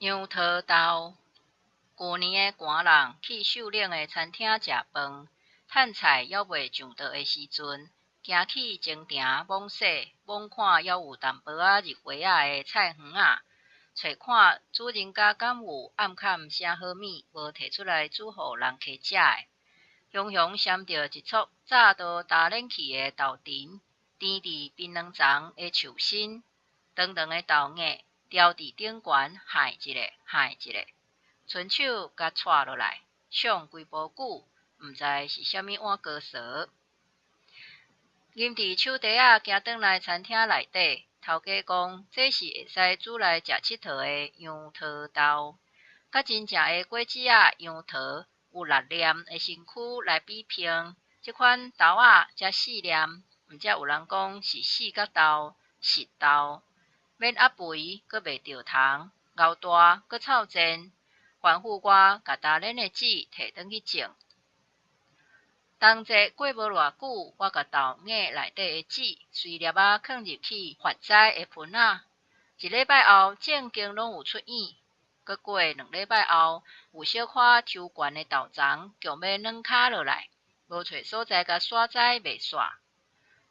楊桃豆。舊年的寒人去秀嶺的餐廳食飯，趁菜猶未上桌的時陣，行去前埕摸踅摸看猶有淡薄仔入花仔的菜園仔，揣看主人家敢有暗崁啥好物無提出來煮予人客食的。雄雄閃著一撮早都焦輪去的豆藤，甜佇檳榔欉的樹身，長長的豆葉牢佇頂懸，害一个害一个，伸手共掣落來，上規晡久，毋知是啥物碗糕趖。吟佇手提仔行轉來餐廳內底，頭家講這是會使煮來食𨑨迌的楊桃豆，佮真正的果子仔楊桃有六粒的身軀來比拼，這款豆仔才四粒，毋才有人講是四角豆、實豆，免壓肥，閣袂著蟲，𠢕大閣臭賤，吩咐我共焦輪的籽提轉去種。冬節過無偌久，我共豆芽內底的籽隨粒仔囥入去發栽的盆仔。一禮拜後，正經攏有出湧。閣過兩禮拜後，有小可抽懸的豆欉強欲軟跤落來，無揣所在共徙栽袂煞。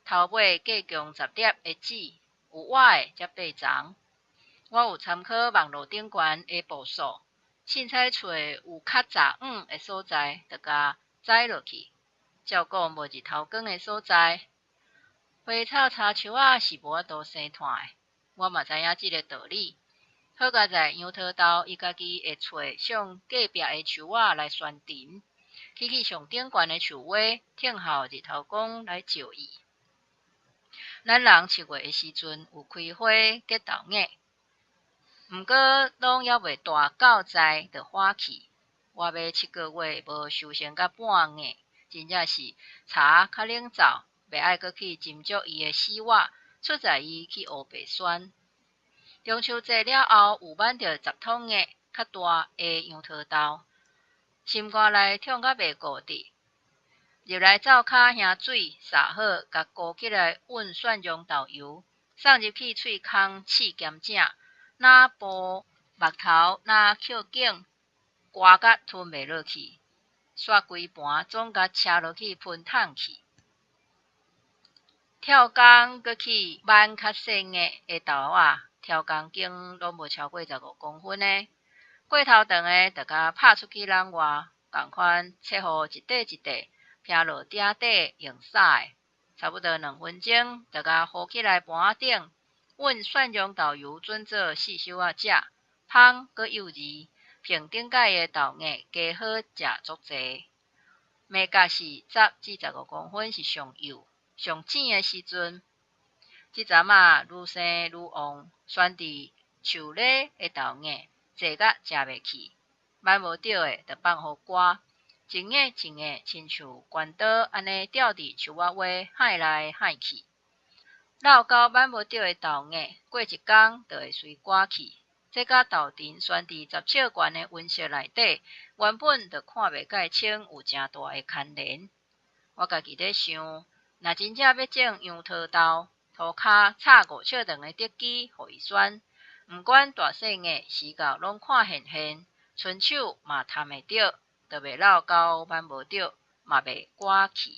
頭尾計共十粒的籽，有活的才八叢。我有參考網路頂懸的步數，凊彩揣有較雜囌的所在，就共栽落去。照顧無日頭光的所在，花草柴樹仔是無法度生湠的，我嘛知影這个道理。好佳哉楊桃豆伊家己會揣上隔壁的樹仔來懸藤，起去上頂懸的樹尾，等候日頭光來照伊。咱人七月的時陣有開花結豆芽，毋過攏猶未大到栽就花去。我欲七個月無收成甲半芽。真正是柴較冷灶，袂愛閣去斟酌伊的死活，出在伊去烏白選。中秋節了後，有挽著十桶葉較大的楊桃豆，心肝內痛甲袂顧得。入來灶跤興水，灑好，共鍋起來抡蒜蓉豆油，送入去喙空試鹹正，若埔目頭若抾頸，寒甲吞袂落去。煞規盤總共車落去噴桶去。跳工閣去挽較細葉的豆仔，超公斤攏無超過15公分的。過頭長的，就共拍出去籠外，仝款切予一塊一塊，披落鼎底用炒的。差不多兩分鐘，就共烀起來盤仔頂，抡蒜蓉豆油準做四手仔食，芳閣幼膩。憑頂擺的豆芽加好食足濟，眉角是10至15公分是上幼、上淺的時陣。這陣仔愈生愈旺，懸佇樹螺的豆芽濟甲食袂去，挽無著的就放予寒，一葉一葉親像關刀按呢吊佇樹仔尾，幌來幌去。老到挽無著的豆芽，過一工就會隨寒去。這佮豆藤懸佇十尺懸的溫室內底，原本就看袂蓋清有誠大的牽連。我家己咧想，若真正欲種楊桃豆，塗跤插五尺長的竹枝予伊懸，毋管大細葉，時到攏看現現，伸手嘛探會著，就袂老到挽無著，嘛袂寒去。